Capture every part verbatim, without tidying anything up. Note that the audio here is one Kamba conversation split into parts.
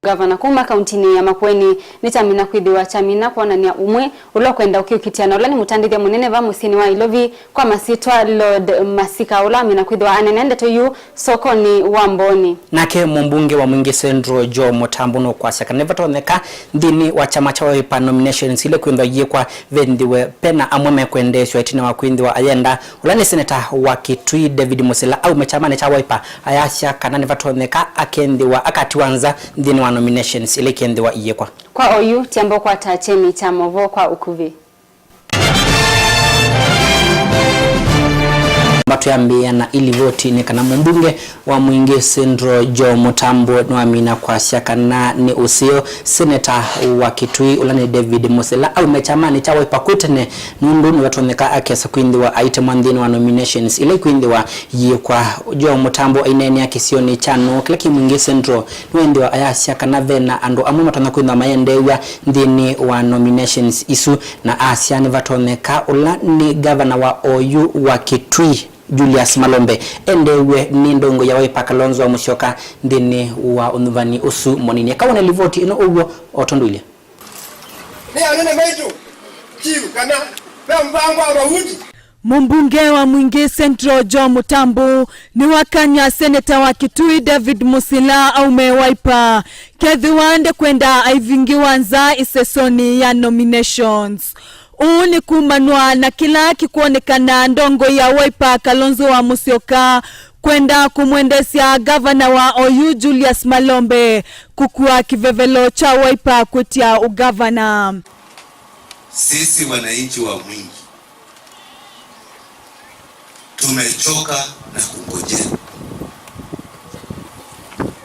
Gavana kuma kauntinĩ ya Makueni nĩkyamina kwĩthĩwa kyamina kwonany'a ũmwe ũla ũkwenda ũkĩũkitĩa na ũla nĩ mũtandĩthya mũnene va mũsyĩnĩ wa Ilovi kwa masyĩtwa Lord Masika, ũla wamina kwĩthĩwa anene ndeto yu sokonĩ wa Mbooni. Nake mũmbunge wa Mwingi Central Joe Mũtambu nũkwasya kana nĩvatonyeka nthĩnĩ wa kyama kya Wiper nominations ila kwĩthwa iĩkwa venthĩwe pena amwe mekwendeesw'a ĩtina wa kwĩthĩwa ayenda ũla nĩ seneta wa Kitui David Musila aume kyamanĩ kya Wiper, ayasya kana nĩvatonyeka akethĩwa akatiwa nza nthĩnĩ wa nominations ila ikethĩwa iĩkwa. Kwa oyu, tiamba ũkwata kyeni kya maũvoo kwa ũkuvĩ. Matwĩambĩĩa na ilivoti nĩ kana mũmbunge wa Mwingi Central Joe Mũtambu nĩwamina kwasya kana nĩ ũseo seneta wa Kitui ũla nĩ David Musila aume kyamanĩ kya Wiper kwĩ tene, nũndũ nĩvatonyeka akesa kwĩthĩwa aitemwa nthĩnĩ wa nominations ila ikwĩthĩwa iĩkwa. Joe Mũtambu aineenea kĩsionĩ kya Nũũ kĩla kĩ Mwingi Central nĩwĩthĩwa ayasya kana vena andũ amwe matonya kwĩthĩwa mayendeew'a nthĩnĩ wa nominations isu, na asya nĩvatonyeka ũla nĩ ngavana wa oyu wa Kitui Julius Malombe endeew'e nĩ ndongoi ya Wiper Kalonzo wa Musyoka nthĩnĩ wa ũnyuvani ũsu mũnini. Eka wone livoti ĩno ũw'o o tondũ ilye. Nĩ anene maitũ, Chief, kana ve mvango wa mauti? Mũmbunge wa Mwingi Central Joe Mũtambu nĩwakany'a seneta wa Kitui David Musila aume Wiper kethĩwa ndekwenda aivingĩwa nza ĩsesonĩ ya nominations. Ũu nĩ kumanwa na kĩla kĩkwonekana ndongoi ya Wiper Kalonzo wa Musyoka kwenda kũmwendeesya ngavana wa oyu Julius Malombe kũkua kĩvevelo kya Wiper kwĩtya ũngavana. Sisi wananchi wa Mwingi tumechoka na kungojea.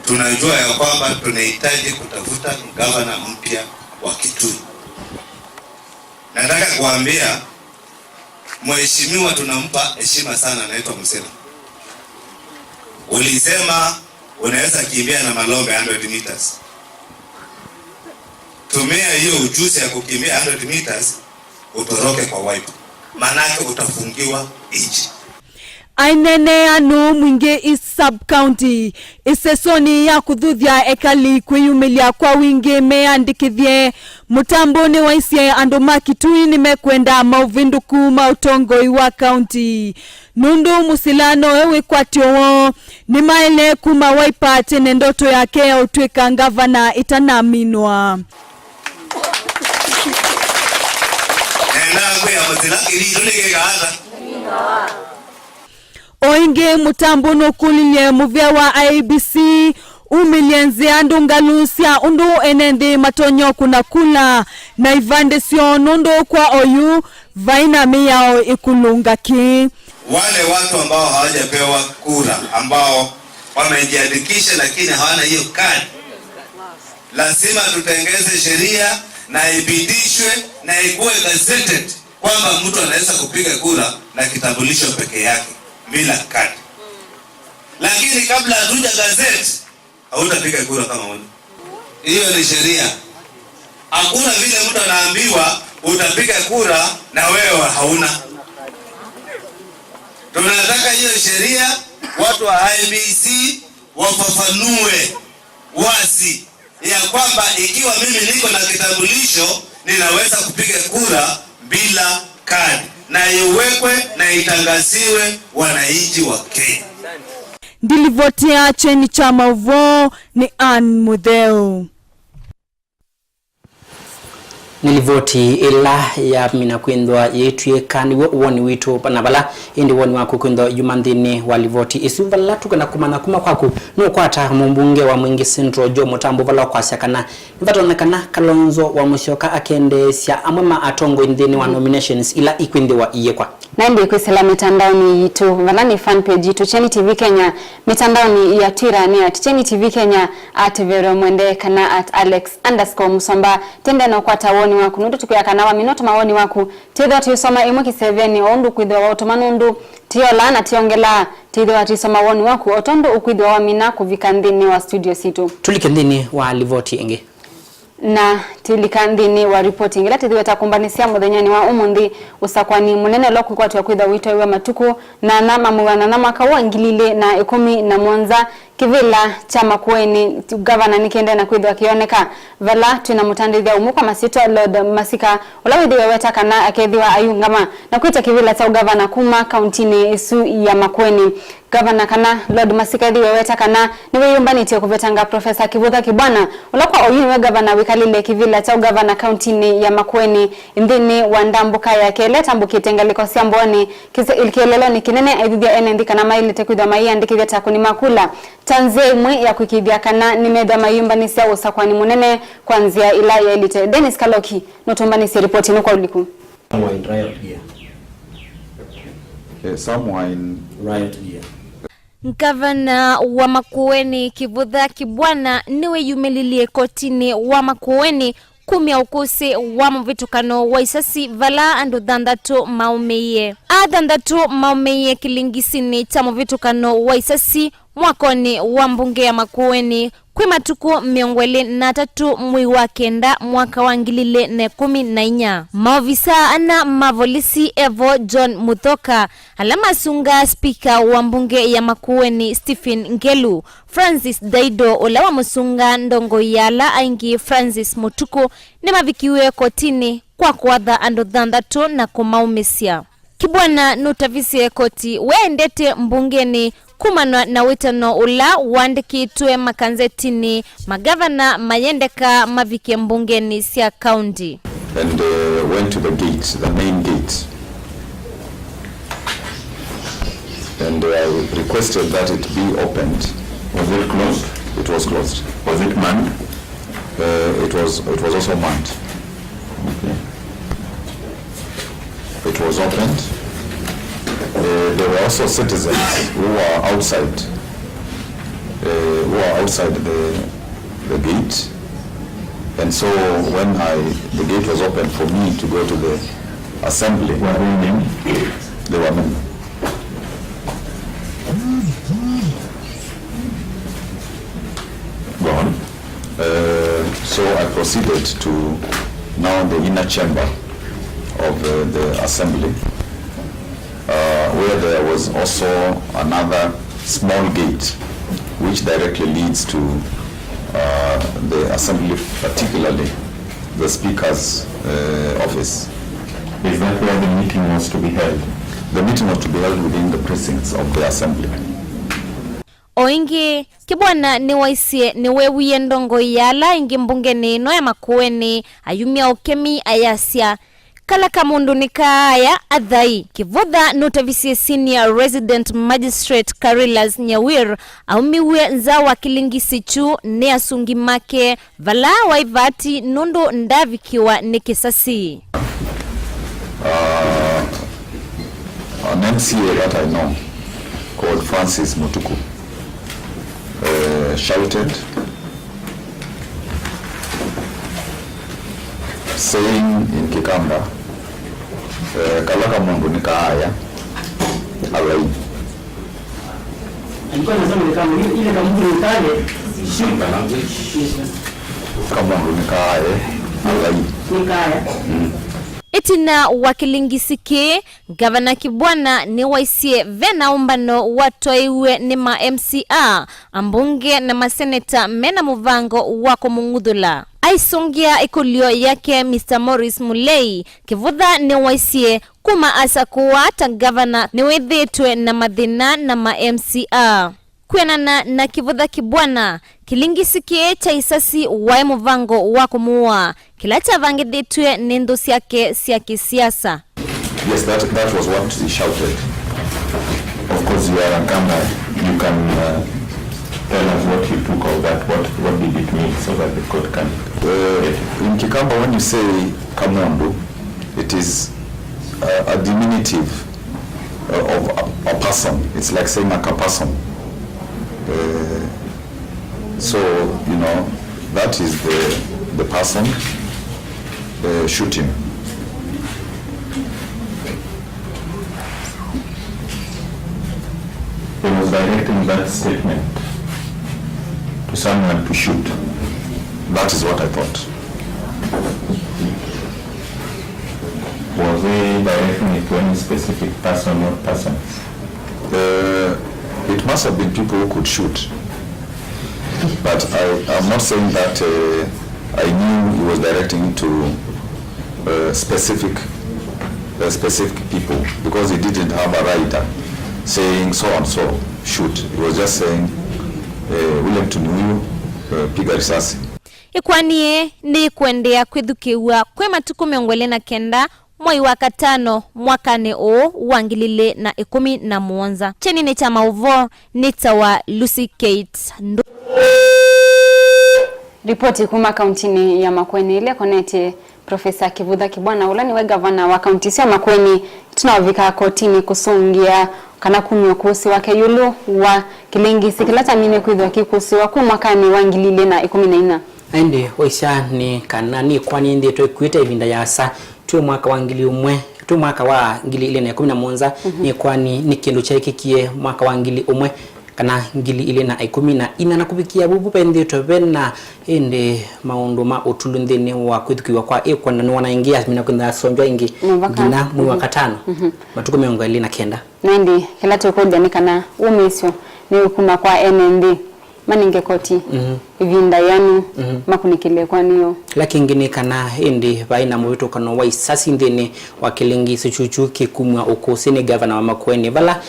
Tunajua ya kwamba tunahitaji kutafuta gavana mpya wa Kitui. Nataka kuambia mheshimiwa, tunampa heshima sana, anaitwa Musila. Ulisema unaweza kimbia na Malombe hundred meters. Tumia hiyo ujuzi ya kukimbia hundred meters, utoroke kwa Wiper. Manake utafungiwa nchi. Aineenea Nũũ Mwingi East Sub County, ĩsesonĩ ya kũthuthya ekali kwĩyumĩlya kwa wingĩ meyandĩkĩthye, Mũtambu nĩwaisye andũ ma Kitui nĩmekwenda maũvĩndũku ma ũtongoi wa kaunti, nũndũ Musila nowe wĩkwatyo woo. Nĩmaĩle kuma Wiper tene ndoto yake ya ũtw'ĩka ngavana ĩtanaminwa. Nendaa kwĩa Musila kĩlitũ nĩkĩkaata. O ĩngĩ, Mũtambu nũkũlilye mũvĩa wa I E B C umĩlye nzĩa ndũngalu sya ũndũ ene nthĩ matonya kũna kula na ivandĩ syoo, nũndũ kwa oyu vai na mĩao ĩkũlũnga kĩ. Wale watu ambao hawajapewa kura, ambao wamejiandikisha lakini hawana hiyo kadi, lazima tutengeze sheria na ipitishwe na ikuwe gazetted kwamba mtu anaweza kupiga kura na kitambulisho peke yake bila kadi. Lakini kabla hatuja gazette, hautapiga kura kama huna. Hiyo ni sheria. Hakuna vile mtu anaambiwa utapiga kura na wewe hauna. Tunataka hiyo sheria, watu wa I E B C wafafanue wazi ya kwamba ikiwa mimi niko na kitambulisho, ninaweza kupiga kura bila kadi, na iwekwe na itangaziwe wananchi wa Kenya. Ndilivoti ya kyeni kya maũvoo nĩ Ann Mũtheu. Nĩ livoti ĩla yamina kwĩthwa yĩtw'ĩka nĩw'o woni witũ na vala ĩndĩ woni waku kwĩthwa yuma nthĩnĩ wa livoti ĩsu. Vala tũkwenda kũmanya kuma kwaku, nũkwata mũmbunge wa Mwingi Central Joe Mũtambu vala ũkwasya kana nĩvatonyekana Kalonzo wa Musyoka akendeesya amwe ma atongoi nthĩnĩ wa nominations ila ikwĩthĩwa iyĩkwa. Na ĩndĩ kwĩsĩla mĩtandaonĩ yitũ, vala nĩ fan page yitũ Kyeni T V Kenya, mĩtandaonĩ ya Twitter nĩ at Kyeni T V Kenya, at Vero Mwende, kana at Alex underscore Musomba. Tende na ũkwata woni waku, nũndũ tũkwĩa kana wamina ũtũma woni waku, twĩthĩwa tũisoma ĩmwe kĩsevenĩ, o ũndũ kwĩthĩwa waũtũma, nũndũ tĩolaa na tĩongelaa, twĩthĩwa tũisoma woni waku, o tondũ ũkwĩthĩwa wamina kũvika nthĩnĩ wa studio sitũ. Tũlike nthĩnĩ wa livoti ĩngĩ. Na tũilika nthĩnĩ wa ripoti ĩngĩ ĩla tũthiweta kũmbanĩsya mũthenyanĩ wa ũmũnthĩ, ũsakũani mũnene ũla ũkwĩkwatw'a kwĩthwa wĩtwaĩwe matukũ nyanya ma mwei wa nyanya mwaka wa ngili ilĩ na ĩkũmi na mũonza, Kĩvĩla kya Makueni, ngavana nĩkĩendee na kwĩthĩwa kĩyoneka, vala twĩ na mũtandĩthya ũmwe kwa masyĩtwa Lord Masika, ũla wĩthĩwe weta kana akethĩwa ayĩũngama na kwĩta kĩvĩla kya ũngavana kuma kauntinĩ ĩsu ya Makueni. Ngavana kana Lord Masika ethĩwe weta kana nĩwĩyũmbanĩtye kũvetanga Professor Kĩvũtha Kĩbwana, ũla kwa oyu nĩwe ngavana wĩkalĩle kĩvĩla kya ũngavana kauntinĩ ya Makueni, nthĩnĩ wa ndambũka yake ĩla ĩtambũkĩte ngalĩko sya Mbooni. Kĩse-, kĩeleelonĩ kĩnene aithuthya ene nthĩ kana maĩlĩte kwĩthwa maiandĩkĩthya ta akũni ma kula. Ta nzĩa ĩmwe ya kũĩkĩĩthya kana nĩmethĩwa mayĩũmbanĩsya ũsakũani mũnene kwa nzĩa ĩla yaĩlĩte. Dennis Kaloki nũtũmbanĩsye ripoti ĩno kwa ũliku. Somewhere in riot gear. Eh, somewhere in riot gear. Ngavana wa Makueni Kĩvũtha Kĩbwana nĩwĩyumĩlilye kotinĩ wa Makueni kumya ũkũsĩ wa mũvĩtũkano wa isasi vala andũ thanthatũ maũmĩie. Aa thanthatũ maũmĩie kĩlingisinĩ kya mũvĩtũkano wa isasi mwakonĩ wa mbunge ya Makueni kwĩ matukũ mĩongo ĩlĩ na atatũ mwei wa kenda mwaka wa ngili ilĩ na ĩkũmi na inya. Maovisaa ana ma volisi evo John Muthoka, ala masungaa spika wa mbunge ya Makueni Stephen Ngelu, Francis Daido, ũla wamũsungaa ndongoi ya ala aingĩ Francis Mũtukũ, nĩmavikiw'e kotinĩ kwa kũatha andũ thanthatũ na kũmaũmĩsya. Kĩbwana nũtavisye koti weendete mbungenĩ kumana na wĩtano ũla waandĩkĩtwe makanzetinĩ, magavana mayendeka mavike mbungenĩ sya kaunti. And, uh, went to the gate, the main gate. And, uh, I requested that it be opened. Was it closed? It was closed. Was it manned? Uh, it was, it was also manned. Okay. It was opened. Uh, there were also citizens who were outside, uh, who were outside the, the gate. And so when I, the gate was opened for me to go to the assembly, were they named? There were many. Go on. Uh, so I proceeded to now the inner chamber of, uh, the assembly, uh, where there was also another small gate which directly leads to, uh, the assembly, particularly the speaker's, uh, office. Is that where the meeting was to be held? The meeting was to be held within the precincts of the assembly. O ĩngĩ, Kĩbwana nĩwaisye nĩweewie ndongoi ya ala aingĩ mbungenĩ ĩno ya Makueni ayumya ũkemi ayasya, "Kala kamũndũ nĩkaaya athai." Kĩvũtha nũtavisye Senior Resident Magistrate Karilas Nyawir aumiw'e nza wa kĩlingisi kyu nĩ asungi make, vala waĩ vaati nũndũ ndaavikiwa nĩ kĩsasi. Uh, an M C A that I know called Francis Mutuku, uh, shouted, saying in Kikamba, uh, "Kala kamũndũ nĩkaaya, athai." Alikuwa anasema ni kama ile, ile kamtu ni kale. Kamũndũ nĩkaaya, athai. Nĩkaaya. Mm. Ĩtina wa kĩlingisi kĩĩ, Ngavana Kibwana nĩwaisye ve na ũmbano watwaĩiw'e nĩ ma M C A, ambunge na maseneta me na mũvango wa kũmũng'uthũla. Aisũngĩa ĩkũlyo yake Mister Maurice Mulei, Kĩvũtha nĩwaisye kuma asakũwa ta ngavana nĩwĩthĩĩtwe na mathĩna na ma M C A. Kwĩanana na Kĩvũtha Kibwana, kĩlingisi kĩĩ kya isasi waĩ mũvango wa kũmũaa, kĩla kyavangĩthĩtw'e nĩ nthũ syake sya kĩsiasa. Yes, that, that was what he shouted. Of course, you are a Nkamba. You can, uh, tell us what you took of that. What, what did it mean so that the court can, uh, get it? In Kikamba, when you say kamũndũ, it is, uh, a diminutive, uh, of a, a person. It's like saying a kaperson. Uh, so, you know, that is the, the person, uh, shooting. He was directing that statement to someone to shoot. That is what I thought. Was he directing it to any specific person or persons? Uh, it must have been people who could shoot. But I, I'm not saying that uh, I knew he was directing to uh, specific uh, specific people, because he didn't have a rider saying so and so shoot. He was just saying uh, Williamton huyu, uh, piga risasi. Ĩkoani yĩĩ nĩyĩkũendeea kwĩthukĩĩw'a kwĩ matukũ mĩongo ĩlĩ na kenda mwai wa katano mwakanĩ ũũ wa ngili ilĩ na ĩkũmi na mũonza. Kyeninĩ kya maũvoo nĩtawa Lucy Kate Ndũ. Ripoti kuma kauntinĩ ya Makueni ĩla ĩkonetye Profesa Kivutha Kibwana, ũla nĩwe ngavana wa kaunti sya Makueni, ĩtina wa ũvika kotinĩ kũsũngĩa kana kumya ũkũsĩ wake ĩũlũ wa kĩlĩngĩsĩ kĩla kyamine kwĩthĩwa kĩkũsĩwa kuma mwakanĩ wa ngili ilĩ na ĩkũmi na inya. Ĩndĩ waisya nĩ kana nĩ ĩkoani yĩthĩĩtwe ĩkuĩte ĩvinda yĩasa, twĩ mwaka wa ngili ũmwe, twĩ mwaka wa ngili ilĩ na ĩkũmi na mũonza, mhm, nĩ ĩkoani nĩ kĩndũ kyeekĩkie mwaka wa ngili ũmwe kana ngili ilĩ na ĩkũmi na inya, na kũvikĩa vuvu vethĩĩtwe ve na ĩndĩ maũndũ ma ũtulu nthĩnĩ wa kwĩthukĩĩw'a kwa ĩkoani, na nĩwona ĩngĩ yamina kwĩthĩwa yasonzwa ĩngĩ. Mũvaka. Nginya mwei wa, mhm, katano, mhm, matukũ mĩongo ĩlĩ na kenda. Na ĩndĩ kĩla tũkũlya nĩ kana wũmĩĩsyo nĩ ũkuma kwa ene nthĩ, manenge koti, mhm, ĩvinda yĩanu, mhm, makunĩkĩle ĩkoani yoo. Kĩla kĩngĩ nĩ kana ĩndĩ vaĩ na mũvĩtũkano wa isasi nthĩnĩ wa kĩlĩngĩsĩ kyũkyũ kĩkumw'a ũkũsĩ nĩ ngavana wa Makueni, vala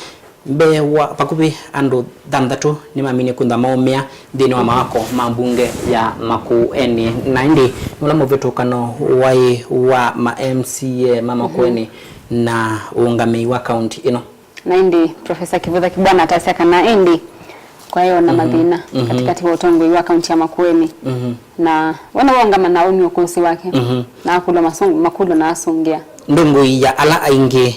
mbee wa vakuvĩ andũ thanthatũ nĩmaminie kwĩthĩwa maũmĩa nthĩnĩ wa mawako ma mbunge ya Makueni. Na ĩndĩ nũla mũvĩtũkano waĩ wa ma M C A ma Makueni, mhm, na ũũngamĩi wa kaunti ĩno. Na ĩndĩ Profesa Kivutha Kibwana atasya kana ĩndĩ kwaĩ o na, mhm, mathĩna, mhm, katĩkatĩ wa ũtongoi wa kaunti ya Makueni. Mhm. Na we nĩwaũngama na aumya ũkũsĩ wake, mhm, na akũlw'a masũng-, makũlyo na asũngĩa. Ndũngũi ya ala aingĩ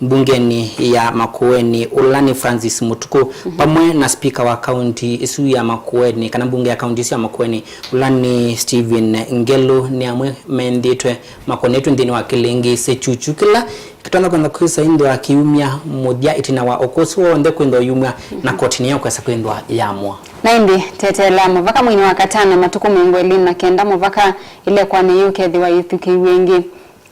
mbungenĩ ya Makueni, ũla nĩ Francis Mũtukũ, mhm, vamwe na spika wa kaunti ĩsu ya Makueni, kana mbunge ya kaunti ĩsu ya Makueni, ũla nĩ Stephen Ngelũ, nĩ amwe mendĩtwe makonetwe nthĩnĩ wa kĩlĩngĩsĩ kyũkyũ kĩla kĩtonya kwenda kwĩsa ĩndĩ wa kĩumya mũthya ĩtina wa ũkũsĩ w'onthe kwĩthwa ũyumw'a na koti nĩyo kwesa kwĩthwa yamũa. Na ĩndĩ, teteela mũvaka mweinĩ wa katano matukũ mĩongo ĩlĩ na kenda mũvaka ĩla ĩkoani yĩu ĩkethĩwa yĩthukĩĩw'e ĩngĩ.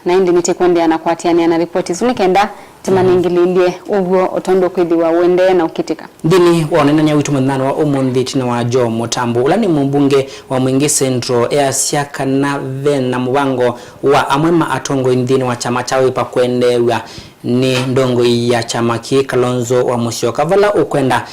Na ĩndĩ nĩtĩkũendeea na kũatĩanĩa na ripoti ĩsu nĩ kenda tĩmanengeleelye ũw'o o tondũ kwĩthĩwa ũendee na ũkĩtĩka. Nthĩnĩ wa ũneenany'a witũ mũthenyanĩ wa ũmũnthĩ ĩtina wa Joe Mũtambo, ũla nĩ mũmbunge wa Mwingi Central, easya kana ve na mũvango wa amwe ma atongoi nthĩnĩ wa kyama kya Wiper kwendeew'a nĩ ndongoi ya kyama kĩĩ, Kalonzo wa Musyoka, vala ũkwenda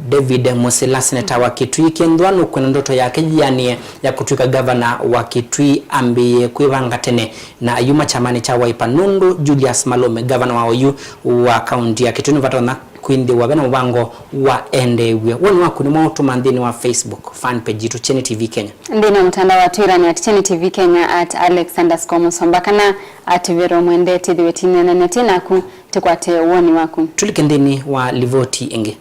David Musila, seneta wa Kitui, kethĩwa nũkwenda ndoto yake yĩanĩe ya kũtw'ĩka ngavana wa Kitui, ambĩĩe kwĩvanga tene na ayuma kyamanĩ kya Wiper, nũndũ Julius Malome, ngavana wa oyu wa kaunti ya Kitui, nĩvatonya kwĩthĩwa ve na mũvango wa endeew'e. Woni waku nĩ mwaũ? Tũma nthĩnĩ wa Facebook fan page yitũ, Kyeni T V Kenya. Nthĩnĩ wa mũtandao wa Twitter nĩ at Kyeni T V Kenya, at Alex underscore Musomba, kana at Vero Mwende. Tĩthĩwe tũineenany'a twĩ naku, tũkwate woni waku. Tũlike nthĩnĩ wa livoti ĩngĩ.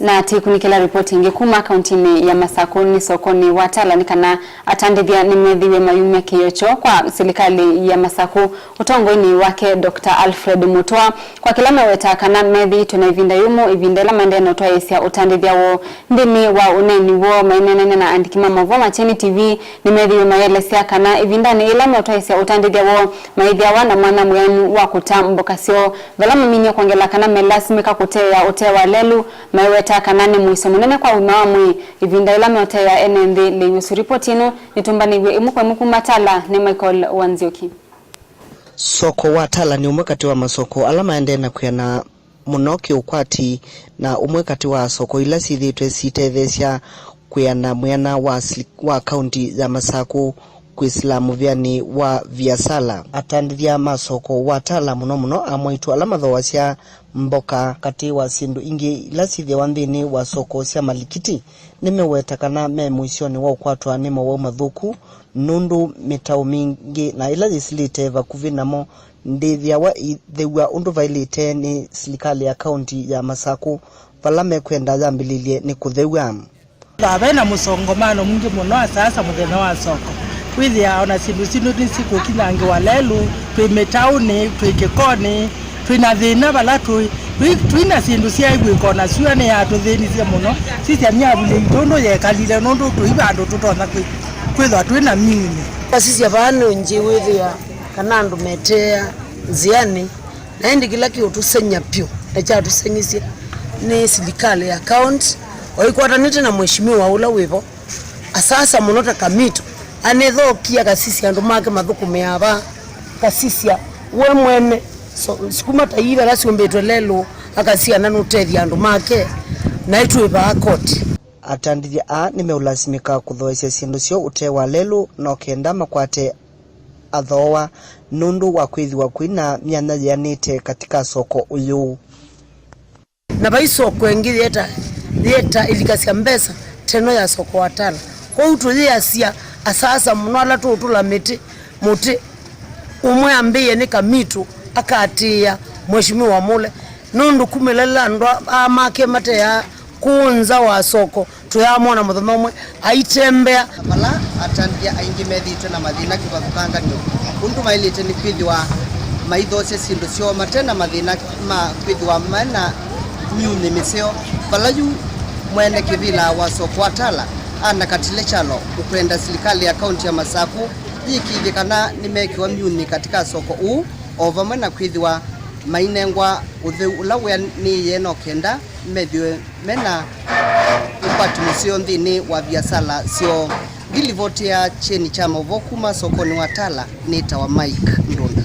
Na tũikunĩkĩla ripoti ĩngĩ kuma kauntinĩ ya Masakũ, nĩ sokonĩ wa Tala nĩ kana atandĩthya nĩmethĩiwe mayumya kĩĩo kyoo kwa silikalĩ ya Masakũ ũtongoinĩ wake Doctor Alfred Mutua, kwa kĩla mewetaa kana methĩĩtwe na ĩvinda yũmũ ĩvinda ĩla maendee na ũtwaĩĩsya ũtandĩthya woo. Nthĩnĩ wa ũneeni woo maineenany'a na andĩki ma maũvoo ma Kyeni T V, nĩmethĩiwe mayĩelesya kana ĩvindanĩ yĩla meũtwaĩĩsya ũtandĩthya woo, maĩthĩawa na mwanya mwĩanu wa kũta mboka syoo, vala maminie kwongela kana melasimĩka kũteea ũtee wa lelũ, maiweta kana nĩ mũisyo mũnene kwa ũima wa mwĩĩ ĩvinda yĩla meũteea ene nthĩ lĩu ĩsu. Ripoti ĩno nĩtũmbanĩw'e ĩmwe kwa ĩmwe kuma Tala nĩ Michael Wanzioki. Soko wa Tala nĩ ũmwe katĩ wa masoko ala maendee na kwĩana mũno kĩũkwati, na ũmwe katĩ wa soko ila syĩthĩĩtwe sitetheesya kwĩana mwĩana wa sili-, wa kaunti ya Masakũ kwĩsĩla mũvĩanĩ wa viasala. Atandĩthya ma soko wa Tala, mũno mũno amwaitũ ala mathoasya mboka, katĩ wa syĩndũ ingĩ ila syĩthĩawa nthĩnĩ wa soko sya malikiti, nĩmeweta kana me mũisyonĩ wa ũkwatwa nĩ mowau mathũku, nũndũ mĩtaũ mingĩ na ĩla yĩsĩlĩte vakuvĩ namo ndĩthĩawa ĩthew'a ũndũ vaĩlĩte nĩ silikalĩ ya kaunti ya Masakũ, vala mekwenda yambĩlĩlye nĩ kũthew'a. Vaa ve na mũsongamano mwingĩ mũno asaasa mũthenya wa soko. Wĩthĩaa o na syĩndũ sitũ nĩsikũkinyangĩwa lelũ, twĩ mĩtaũnĩ, twĩ kĩkonĩ, twĩ na thĩna vala tũĩ. Twĩ, twĩ na syĩndũ syaĩ wĩko na syũa nĩyatũthĩnisye mũno. Sisya myavulĩ itũ ũndũ yekalile, nũndũ tũi vandũ tũtonya kwĩ-, kwĩthwa twĩ na miunĩ. Wasisya vaa nũngyĩ wĩthĩa kana andũ meteea nzĩanĩ, na ĩndĩ kĩla kĩũtũseng'ya vyũ na kyatũseng'isye nĩ silikalĩ ya county O ĩkwatanĩte na mheshimiwa ũla wĩ vo, asasa mũno ta Kamito, anethookie akasisya andũ make mathũkũmĩaa vaa, akasisya we mwene. So, sukuma ta ii vala syũmbĩtwe lelũ, akasya na nũtethya andũ make, naĩ twĩ vaa koti. Atandĩthya aa nĩmeũlasimĩka kũthoesya syĩndũ syoo ũtee wa lelũ no kenda makwate athooa nũndũ wa kwĩthĩwa kwĩna myanya yĩanĩte katika soko ũyũ. Na vai soko ĩngĩ yĩeta, yĩeta ĩlikasya mbesa teno ya soko wa Tala. Kwoou tũyĩasya asasa mũno ala tũũtũla mĩtĩ, mũtĩ ũmwe ambĩĩe nĩ Kamito akaatĩĩa mheshimiwa Mule, nũndũ kumĩla ĩla andũ aa make mateaa kũũ nza wa soko, tũyaamwona mũthenya ũmwe aitembea. Vala atandĩthya aingĩ methĩĩtwe na mathĩna kĩvathũkanganyo, ũndũ maĩlĩte nĩ kwĩthĩwa maithoosya syĩndũ syoo mate na mathĩna ma kwĩthĩwa me na myunĩ mĩseo, vala yu mwene kĩvĩla wa soko wa Tala, Anna Katile Kyalo, ũkwenda silikalĩ ya kaunti ya Masaku yĩĩkĩĩthye kana nĩmeekĩwa myunĩ katika soko ũũ, o vamwe na kwĩthĩwa mainengwa ũtheu ũla wĩanĩĩe no kenda methĩwe me na ũkwati mũseo nthĩnĩ wa viasala syoo. Ngilivoti ya kyeni kya maũvoo kuma sokonĩ wa Tala nĩtawa Mike Ndunda.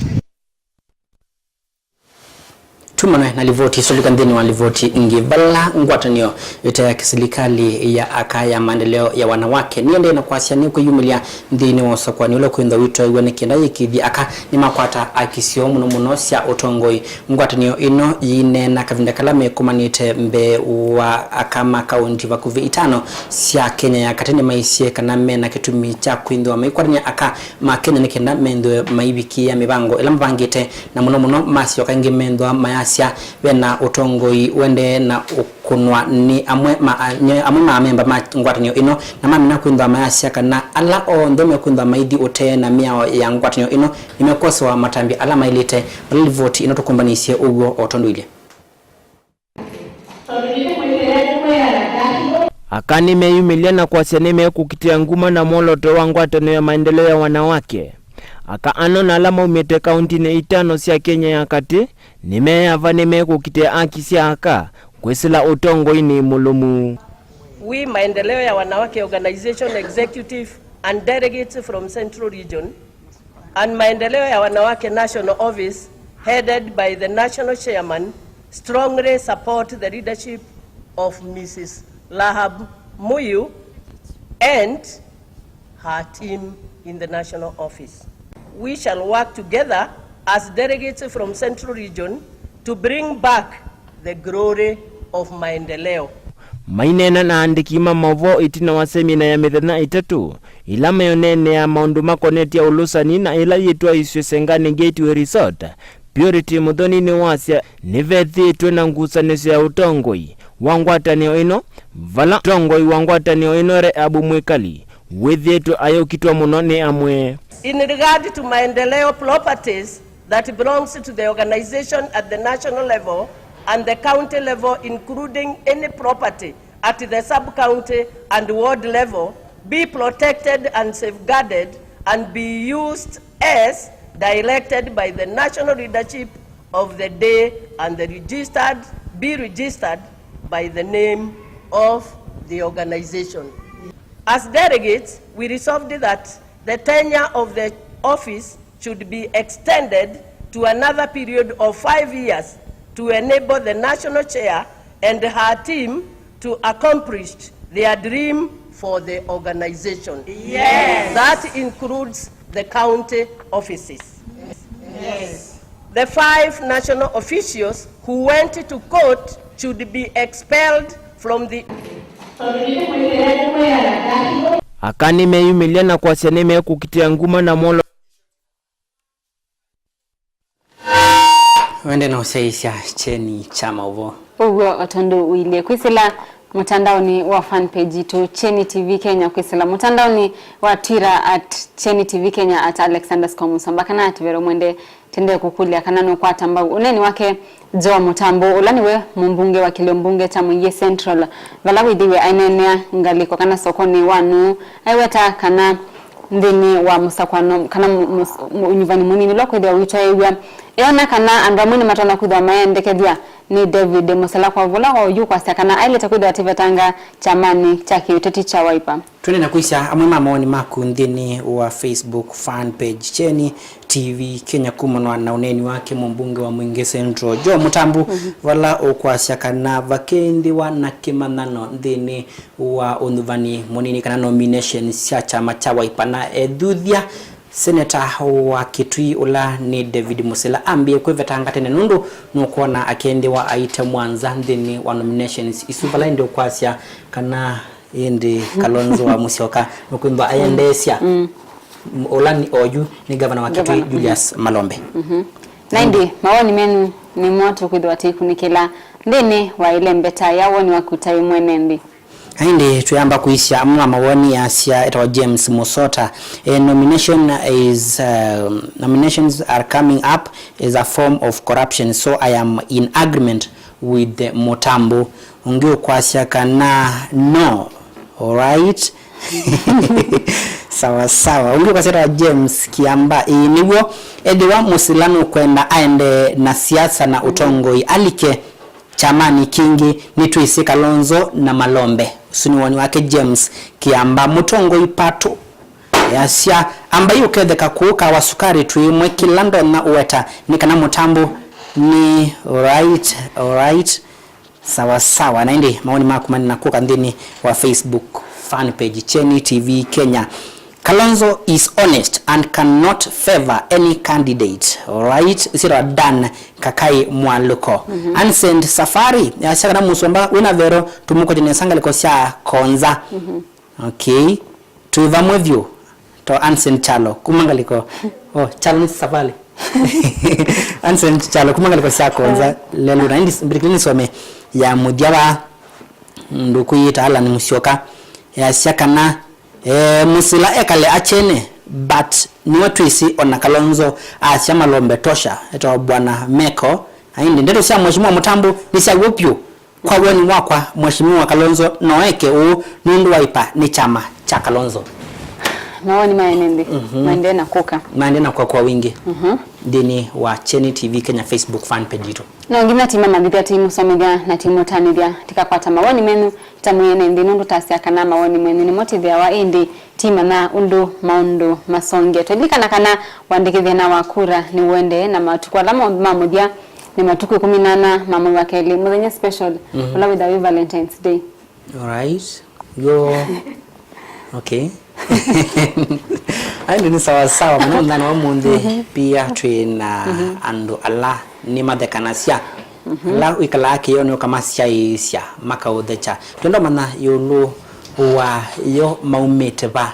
Tumana na livoti isu, lika nthĩnĩ wa livoti ingĩ. Vala ngwatanĩo ĩte ya kĩsilikalĩ ya aka ya maendeleo ya wanawake nĩendee na kwasya nĩkwĩyumĩlya nthĩnĩ wa ũsakũani ũla kwĩthwa wĩtwaĩw'a nĩ kenda yĩkĩĩthye aka nĩmakwata aki syoo mũno mũno sya ũtongoi. Ngwatanĩo ĩno yĩineena kavinda kala mekumanĩte mbee wa aka ma kaũnti vakuvĩ itano sya Kenya ya katĩ nĩmaisye kana me na kĩtumi kya kwĩthĩwa maikwatany'a aka ma Kenya nĩ kenda methĩwe maivikĩĩa mĩvango ĩla mavangĩte, na mũno mũno masyoka ĩngĩ methĩwa mayasya ve na ũtongoi ũendee na ũkũnwa nĩ amwe ma, amwe ma amemba ma ngwatanĩo ĩno, na mamina kwĩthĩwa mayasya kana ala onthe mekwĩthĩwa maithi ũtee na mĩao ya ngwatanĩo ĩno nĩmekwosewa matambya ala maĩlĩte. Vala livoti ĩno tũkũmbanĩisye ũw'o o tondũ ilye. Aka nĩmeyumĩlya na kwasya nĩmekũkitĩa nguma na mwolooto wa ngwatanĩo ya maendeleo ya wanawake. Aka ano na ala maumĩte kaũntinĩ itano sya Kenya ya katĩ nĩmeava nĩmekũkitĩa aki sya aka kwĩsĩla ũtongoinĩ mũlũmu. We Maendeleo ya Wanawake Organization Executive and delegates from Central Region and Maendeleo ya Wanawake National Office, headed by the National Chairman, strongly support the leadership of Missus Rahab Muyu and her team in the National Office. We shall work together as delegates from Central Region to bring back the glory of Maendeleo. Maineena na andĩki ma maũvoo ĩtina wa semina ya mĩthenya ĩtatũ, ĩla meũneenea maũndũ makonetye ũlũsani na ĩla yĩtwaĩĩsw'e Sengani Gateway Resort, Purity Muthoni nĩwasya nĩvethĩĩtwe na ngusanĩsyo ya ũtongoi wa ngwatanĩo ĩno, vala ũtongoi wa ngwatanĩo ĩno Rehabu Mwikali wĩthĩĩtwe ayũkitwa mũno nĩ amwe. In regard to Maendeleo properties that belongs to the organization at the national level and the county level, including any property at the sub-county and ward level, be protected and safeguarded and be used as directed by the national leadership of the day and the registered, be registered by the name of the organization. As delegates, we resolved that the tenure of the office should be extended to another period of five years to enable the national chair and her team to accomplish their dream for the organization. Yes. That includes the county offices. Yes. The five national officials who went to court should be expelled from the Aka nĩmeyumĩlya na kwasya nĩmekũkitĩa nguma na mwolo. Wende na ũsyaĩĩsya kyeni kya maũvoo. Ũw'o o tondũ ũilyĩ kwĩsĩla mũtandaonĩ wa fan page yitũ Kyeni T V Kenya, kwĩsĩla mũtandaonĩ wa Twitter at Kyeni T V Kenya, at Alex underscore Musomba, kana at Vero Mwende. Tendee kũkũlya kana nũkwata mbau ũneeni wake Joe Mũtambo, ũla nĩwe mũmbunge wa kĩlio mbunge kya Mũiĩ Central, vala wĩthĩiwe aineenea ngalĩko kana sokonĩ wa Nũũ. Aiweta kana nthĩnĩ wa mũsakwano kana mũ-, mũs-, mũ-, ũnyuvani mũnini ũla ũkwĩthĩwa ũitwaĩw'a Eona kana andũ amwe nĩmatonya kwĩthĩwa mayendekethw'a nĩ David Musila kwa ũla oyu kwasya kana aĩlĩte kwĩthĩwa atĩvetanga kyamanĩ kya kĩũteti kya Wiper. Twende na kwĩsya amwe ma mawoni maku nthĩnĩ wa Facebook fan page Kyeni T V Kenya, kumanwa na ũneeni wake mũmbunge wa Mwingi Central Joe Mũtambu, vala ũkwasya kana vakĩthĩwa na kĩmanyano nthĩnĩ wa ũnyuvani mũnini kana nominations sya kyama kya Wiper, na ethuthya seneta wa Kitui ũla nĩ David Musila ambĩe kwĩvetanga tene, nũndũ nũkwona akĩthĩwa aitemwa nza nthĩnĩ wa nominations isu, vala ĩndĩ ũkwasya kana ĩndĩ Kalonzo wa Musyoka nũkwĩthwa ayendeesya ũla nĩ oyu nĩ ngavana wa Kitui, Julius Malombe. Na ĩndĩ mawoni menyu nĩmo tũkwĩthĩwa tũikunĩkĩla nthĩnĩ wa ĩlembeta ya woni waku ta wĩ mwene nthĩ. Na ĩndĩ twĩamba kwĩsya amwe ma mawoni. Asya etawa James Musota, eh, nomination is, um, nominations are coming up is a form of corruption, so I am in agreement with the Mutambu. Ũngĩ ũkwasya kana no. Alright. Sawa sawa. Ũngĩ ũkwasya etawa James Kiamba, ĩĩ nĩw'o, ethĩwa Musila nũkwenda aende na siasa na ũtongoi, alike kyamanĩ kĩngĩ, nĩtwĩsĩ Kalonzo na Malombe. Ũsu nĩ woni wake James Kiamba. Mũtongoi Pato easya, ambai ũketheka kũũ Kawa Sukari twĩ ĩmwe, kĩla ndonya ũweta nĩ kana Mũtambu nĩ alright, alright. Sawa sawa. Na ĩndĩ mawoni maku manena kũka nthĩnĩ wa Facebook fan page Kyeni T V Kenya. Kalonzo is honest and cannot favor any candidate. Alright. Sira Dan Kakai Mwaluko. Ancient Safari yasya kana mũsũmba wĩna vero tũmũkotye nesa ngalĩko sya Konza. Okay. Twĩ vamwe vyũ. To Anson Kyalo kuma ngalĩko. Oh, Kyalo nĩ Savali. Anson Kyalo kuma ngalĩko sya Konza. Leluna indi mbirikini nisome ya mũthya wa ndũkũ yĩta Alan Musyoka. Yasya kana, eh, Musila ekale achene, but nĩwe twĩsĩ ona Kalonzo asya Malombe tosha. Etawa Bwana Meko. Aindi ndeto sya Mheshimiwa Mutambu nĩ sya w'o vyũ. Kwa woni wakwa, Mheshimiwa Kalonzo no eke ũu nũndũ Wiper nĩ kyama kya Kalonzo. Mawoni ma ene nthĩ maendee na kũka. Maendee na kũka kwa wingĩ nthĩnĩ wa Kyeni T V Kenya Facebook fan page yitũ. No nginya tũimanyĩthya, tũimũsomethya na tũimũtanĩthya tũkakwata mawoni menyu ta mwĩ ene nthĩ, nũndũ twasya kana mawoni menyu nĩmo tũthĩawa, ĩndĩ tũimanya ũndũ maũndũ masongetwe. Lilikana kana ũandĩkĩthya na wa kura nĩũendee, na matukũ ala mo- ma mũthya nĩ matukũ ĩkũmi na ana ma mwei wa kelĩ, mũthenya special, ũla wĩthawa wĩ Valentine's Day. Alright. Yo. Okay. Aĩndĩ nĩ sawa sawa mũno mũthenya wa ũmũnthĩ. Pia twĩ na andũ ala nĩmathekanasya, ala wĩkalaa kĩonĩ ũkamasyaĩĩsya, makaũthekya. Twenda ũmanya ĩũlũ wa yo maumĩte va,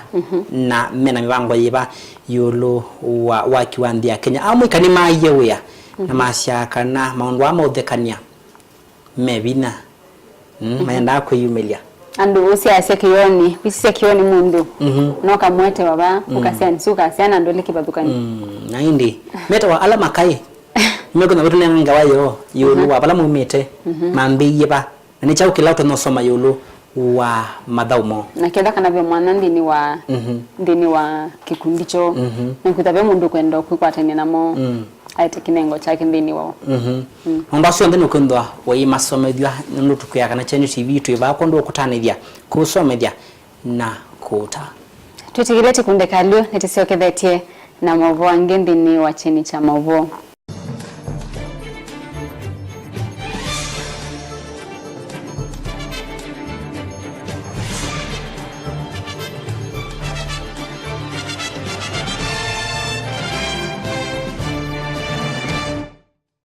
na mena mĩvango yĩva ĩũlũ wa waki wa nthĩ ya Kenya. Amwe ĩka nĩmaaie wĩa na masyaa kana maũndũ aa maũthekany'a me vinya. Mm, maendaa kwĩyumĩlya. Andũ ũsyaasya kĩonĩ, wĩsisya kĩonĩ mũndũ, no kamwetewa va, ũkasya nĩsĩ ũkasya na ndũlĩ kĩvathũkany'o. Mm, na ĩndĩ metawa ala makaĩ, nĩmekwĩthwa matũnenga ngewa yoo ĩũlũ wa vala maumĩte, mambĩĩie va, na nĩ kyaũ kĩla ũtonya ũsoma ĩũlũ wa mathaũ moo. Na ketha kana ve mwana nthĩnĩ wa, nthĩnĩ wa kĩkundi kyoo, nĩkwĩthwa ve mũndũ ũkwenda kwĩkwatany'a namo, aete kĩnengo kyake nthĩnĩ woo. Maũndũ asu onthe nũkwĩthwa waimasomethw'a, nũndũ tũkwĩa kana Kyeni T V twĩ vaa kwondũ wa kũtanĩthya, kũsomethya, na kũũta. Twĩtĩkĩlye tũkunde kalũ, nĩtũsyokethetye na maũvoo angĩ nthĩnĩ wa kyeni kya maũvoo.